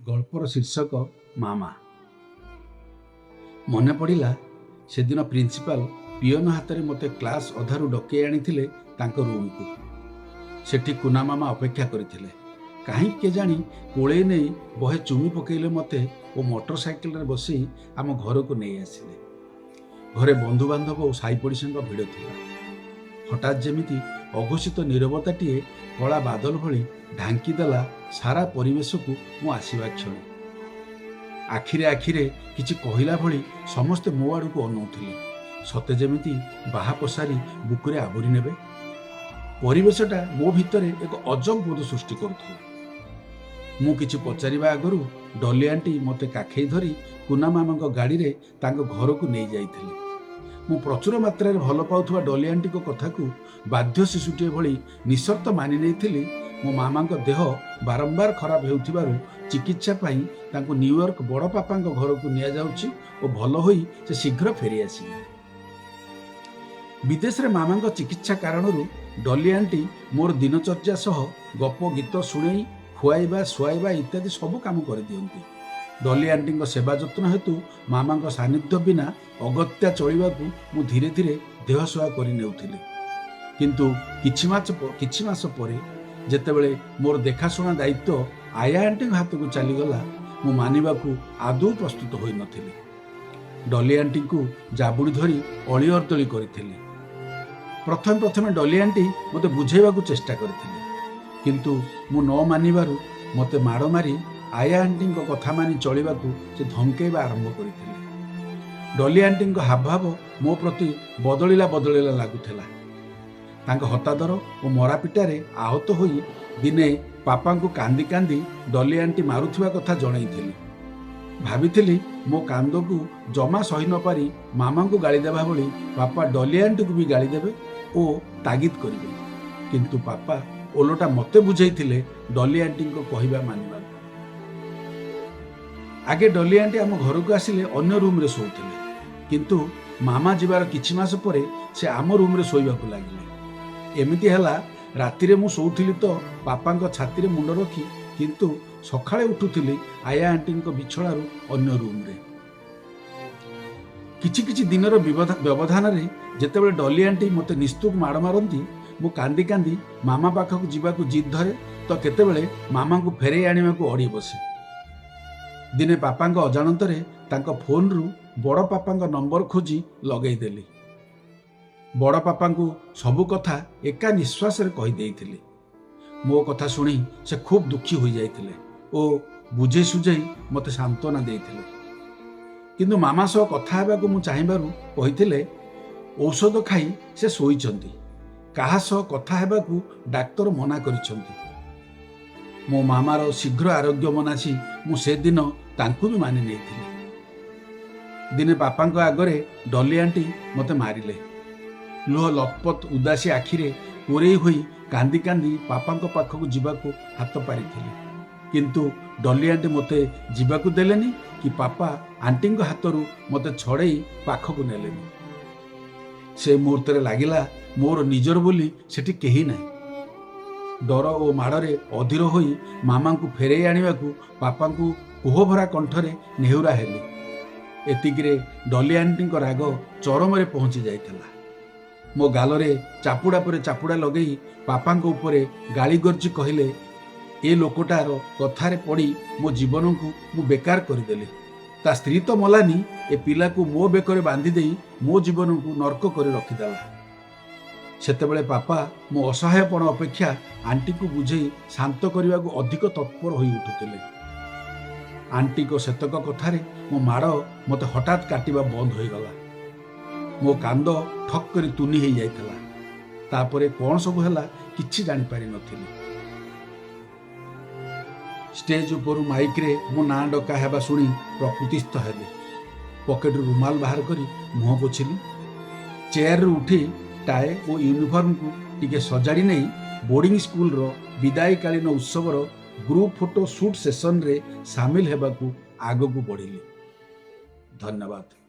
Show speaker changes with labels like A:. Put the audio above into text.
A: ଗଳ୍ପର ଶୀର୍ଷକ ମାମା। ମନେ ପଡ଼ିଲା, ସେଦିନ ପ୍ରିନ୍ସିପାଲ ପିଅନ ହାତରେ ମୋତେ କ୍ଲାସ୍ ଅଧାରୁ ଡକେଇ ଆଣିଥିଲେ ତାଙ୍କ ରୁମ୍କୁ। ସେଠି କୁନା ମାମା ଅପେକ୍ଷା କରିଥିଲେ। କାହିଁକି କେଜାଣି କୋଳେଇ ନେଇ ବହେ ଚୁମି ପକେଇଲେ ମୋତେ ଓ ମୋଟର ସାଇକେଲରେ ବସି ଆମ ଘରକୁ ନେଇ ଆସିଲେ। ଘରେ ବନ୍ଧୁବାନ୍ଧବ ଓ ସାଇ ପଡ଼ିଶାଙ୍କ ଭିଡ଼ ଥିଲା। ହଠାତ୍ ଯେମିତି ଅଘୋଷିତ ନୀରବତାଟିଏ କଳା ବାଦଲ ଭଳି ଢାଙ୍କିଦେଲା ସାରା ପରିବେଶକୁ ମୁଁ ଆସିବା କ୍ଷଣି। ଆଖିରେ ଆଖିରେ କିଛି କହିଲା ଭଳି ସମସ୍ତେ ମୋ ଆଡ଼କୁ ଅନଉଥିଲେ, ସତେ ଯେମିତି ବାହା ପସାରି ବୁକୁରେ ଆବୋରି ନେବେ। ପରିବେଶଟା ମୋ ଭିତରେ ଏକ ଅଜବ ବୋଧ ସୃଷ୍ଟି କରୁଥିଲା। ମୁଁ କିଛି ପଚାରିବା ଆଗରୁ ଡଲି ଆଣ୍ଟି ମୋତେ କାଖେଇ ଧରି କୁନା ମାମାଙ୍କ ଗାଡ଼ିରେ ତାଙ୍କ ଘରକୁ ନେଇଯାଇଥିଲେ। ମୁଁ ପ୍ରଚୁର ମାତ୍ରାରେ ଭଲ ପାଉଥିବା ଡଲି ଆଣ୍ଟିଙ୍କ କଥାକୁ ବାଧ୍ୟ ଶିଶୁଟିଏ ଭଳି ନିଃସର୍ତ୍ତ ମାନି ନେଇଥିଲି। ମୋ ମାମାଙ୍କ ଦେହ ବାରମ୍ବାର ଖରାପ ହେଉଥିବାରୁ ଚିକିତ୍ସା ପାଇଁ ତାଙ୍କୁ ନ୍ୟୁୟର୍କ ବଡ଼ ପାପାଙ୍କ ଘରକୁ ନିଆଯାଉଛି ଓ ଭଲ ହୋଇ ସେ ଶୀଘ୍ର ଫେରି ଆସିବେ। ବିଦେଶରେ ମାମାଙ୍କ ଚିକିତ୍ସା କାରଣରୁ ଡଲି ଆଣ୍ଟି ମୋର ଦିନଚର୍ଯ୍ୟା ସହ ଗପ ଗୀତ ଶୁଣେଇ ଖୁଆଇବା, ଶୁଆଇବା ଇତ୍ୟାଦି ସବୁ କାମ କରିଦିଅନ୍ତି। ଡଲି ଆଣ୍ଟିଙ୍କ ସେବା ଯତ୍ନ ହେତୁ ମାମାଙ୍କ ସାନ୍ନିଧ୍ୟ ବିନା ଅଗତ୍ୟା ଚଳିବାକୁ ମୁଁ ଧୀରେ ଧୀରେ ଦେହସୁହା କରି ନେଉଥିଲି। କିନ୍ତୁ କିଛି ମାସ ପରେ ଯେତେବେଳେ ମୋର ଦେଖାଶୁଣା ଦାୟିତ୍ୱ ଆୟା ଆଣ୍ଟିଙ୍କ ହାତକୁ ଚାଲିଗଲା, ମୁଁ ମାନିବାକୁ ଆଦୌ ପ୍ରସ୍ତୁତ ହୋଇନଥିଲି। ଡଲି ଆଣ୍ଟିଙ୍କୁ ଜାବୁଡ଼ି ଧରି ଅଳି ଅର୍ଦ୍ଦଳି କରିଥିଲି। ପ୍ରଥମେ ପ୍ରଥମେ ଡଲି ଆଣ୍ଟି ମୋତେ ବୁଝେଇବାକୁ ଚେଷ୍ଟା କରିଥିଲେ, କିନ୍ତୁ ମୁଁ ନ ମାନିବାରୁ ମୋତେ ମାଡ଼ ମାରି ଆୟା ଆଣ୍ଟିଙ୍କ କଥା ମାନି ଚଳିବାକୁ ସେ ଧମକେଇବା ଆରମ୍ଭ କରିଥିଲେ। ଡଲି ଆଣ୍ଟିଙ୍କ ହାବଭାବ ମୋ ପ୍ରତି ବଦଳିଲା ବଦଳିଲା ଲାଗୁଥିଲା। ତାଙ୍କ ହତାଦର ଓ ମରାପିଟାରେ ଆହତ ହୋଇ ଦିନେ ପାପାଙ୍କୁ କାନ୍ଦି କାନ୍ଦି ଡଲି ଆଣ୍ଟି ମାରୁଥିବା କଥା ଜଣେଇଥିଲି। ଭାବିଥିଲି, ମୋ କାନ୍ଦକୁ ଜମା ସହି ନପାରି ମାମାଙ୍କୁ ଗାଳି ଦେବା ଭଳି ବାପା ଡଲି ଆଣ୍ଟିକୁ ବି ଗାଳି ଦେବେ ଓ ତାଗିଦ କରିବେ। କିନ୍ତୁ ପାପା ଓଲଟା ମୋତେ ବୁଝେଇଥିଲେ ଡଲି ଆଣ୍ଟିଙ୍କ କହିବା ମାନିବାକୁ। ଆଗେ ଡଲି ଆଣ୍ଟି ଆମ ଘରକୁ ଆସିଲେ ଅନ୍ୟ ରୁମ୍ରେ ଶୋଉଥିଲେ, କିନ୍ତୁ ମାମା ଯିବାର କିଛି ମାସ ପରେ ସେ ଆମ ରୁମ୍ରେ ଶୋଇବାକୁ ଲାଗିଲେ। ଏମିତି ହେଲା, ରାତିରେ ମୁଁ ଶୋଉଥିଲି ତ ବାପାଙ୍କ ଛାତିରେ ମୁଣ୍ଡ ରଖି, କିନ୍ତୁ ସକାଳେ ଉଠୁଥିଲି ଆୟା ଆଣ୍ଟିଙ୍କ ବିଛଣାରୁ ଅନ୍ୟ ରୁମ୍ରେ। କିଛି କିଛି ଦିନର ବ୍ୟବଧାନରେ ଯେତେବେଳେ ଡଲି ଆଣ୍ଟି ମୋତେ ନିସ୍ତୁକ ମାଡ଼ ମାରନ୍ତି, ମୁଁ କାନ୍ଦି କାନ୍ଦି ମାମା ପାଖକୁ ଯିବାକୁ ଜିଦ୍ ଧରେ ତ କେତେବେଳେ ମାମାଙ୍କୁ ଫେରେଇ ଆଣିବାକୁ ଅଡ଼ି ବସେ। ଦିନେ ପାପାଙ୍କ ଅଜାଣତରେ ତାଙ୍କ ଫୋନ୍ରୁ ବଡ଼ ପାପାଙ୍କ ନମ୍ବର ଖୋଜି ଲଗେଇଦେଲି। ବଡ଼ ପାପାଙ୍କୁ ସବୁ କଥା ଏକା ନିଶ୍ୱାସରେ କହିଦେଇଥିଲି। ମୋ କଥା ଶୁଣି ସେ ଖୁବ୍ ଦୁଃଖୀ ହୋଇଯାଇଥିଲେ ଓ ବୁଝେଇ ସୁଝେଇ ମୋତେ ସାନ୍ତ୍ୱନା ଦେଇଥିଲେ। କିନ୍ତୁ ମାମା ସହ କଥା ହେବାକୁ ମୁଁ ଚାହିଁବାରୁ କହିଥିଲେ, ଔଷଧ ଖାଇ ସେ ଶୋଇଛନ୍ତି, କାହା ସହ କଥା ହେବାକୁ ଡାକ୍ତର ମନା କରିଛନ୍ତି। ମୋ ମାମାର ଶୀଘ୍ର ଆରୋଗ୍ୟ ମନାସି ମୁଁ ସେଦିନ ତାଙ୍କୁ ବି ମାନି ନେଇଥିଲି। ଦିନେ ବାପାଙ୍କ ଆଗରେ ଡଲି ଆଣ୍ଟି ମୋତେ ମାରିଲେ। ଲୁହ ଲଥପଥ ଉଦାସୀ ଆଖିରେ କୋରେଇ ହୋଇ କାନ୍ଦି କାନ୍ଦି ପାପାଙ୍କ ପାଖକୁ ଯିବାକୁ ହାତ ପାରିଥିଲି, କିନ୍ତୁ ଡଲି ଆଣ୍ଟି ମୋତେ ଯିବାକୁ ଦେଲେନି କି ପାପା ଆଣ୍ଟିଙ୍କ ହାତରୁ ମୋତେ ଛଡ଼େଇ ପାଖକୁ ନେଲେନି। ସେ ମୁହୂର୍ତ୍ତରେ ଲାଗିଲା, ମୋର ନିଜର ବୋଲି ସେଠି କେହି ନାହିଁ। ଡର ଓ ମାଡ଼ରେ ଅଧୀର ହୋଇ ମାମାଙ୍କୁ ଫେରେଇ ଆଣିବାକୁ ପାପାଙ୍କୁ କୋହଭରା କଣ୍ଠରେ ନେହୁରା ହେଲି। ଏତିକିରେ ଡଲି ଆଣ୍ଟିଙ୍କ ରାଗ ଚରମରେ ପହଞ୍ଚି ଯାଇଥିଲା। ମୋ ଗାଲରେ ଚାପୁଡ଼ା ପରେ ଚାପୁଡ଼ା ଲଗେଇ ପାପାଙ୍କ ଉପରେ ଗାଳି ଗର୍ଜି କହିଲେ, "ଏ ଲୋକଟାର କଥାରେ ପଡ଼ି ମୋ ଜୀବନକୁ ମୁଁ ବେକାର କରିଦେଲି। ତା ସ୍ତ୍ରୀ ତ ମଲାନି, ଏ ପିଲାକୁ ମୋ ବେକରେ ବାନ୍ଧି ଦେଇ ମୋ ଜୀବନକୁ ନର୍କ କରି ରଖିଦେଲା।" ସେତେବେଳେ ପାପା ମୋ ଅସହାୟପଣ ଅପେକ୍ଷା ଆଣ୍ଟିକୁ ବୁଝେଇ ଶାନ୍ତ କରିବାକୁ ଅଧିକ ତତ୍ପର ହୋଇ ଉଠୁଥିଲେ। ଆଣ୍ଟିଙ୍କ ସେତକ କଥାରେ ମୋ ମାଡ଼ ମୋତେ ହଠାତ୍ କାଟିବା ବନ୍ଦ ହୋଇଗଲା। ମୋ କାନ୍ଦ ଠକ୍ କରି ତୁନି ହେଇଯାଇଥିଲା। ତାପରେ କ'ଣ ସବୁ ହେଲା, କିଛି ଜାଣିପାରିନଥିଲି। ଷ୍ଟେଜ୍ ଉପରୁ ମାଇକ୍ରେ ମୋ ନାଁ ଡକା ହେବା ଶୁଣି ପ୍ରକୃତିସ୍ଥ ହେଲି। ପକେଟରୁ ରୁମାଲ ବାହାର କରି ମୁହଁ ପୋଛିଲି। ଚେୟାରରୁ ଉଠି ଟାଏ ଓ ୟୁନିଫର୍ମକୁ ଟିକେ ସଜାଡ଼ି ନେଇ ବୋର୍ଡିଂ ସ୍କୁଲର ବିଦାୟକାଳୀନ ଉତ୍ସବର ଗ୍ରୁପ୍ ଫଟୋ ସୁଟ୍ ସେସନରେ ସାମିଲ ହେବାକୁ ଆଗକୁ ବଢ଼ିଲି। ଧନ୍ୟବାଦ।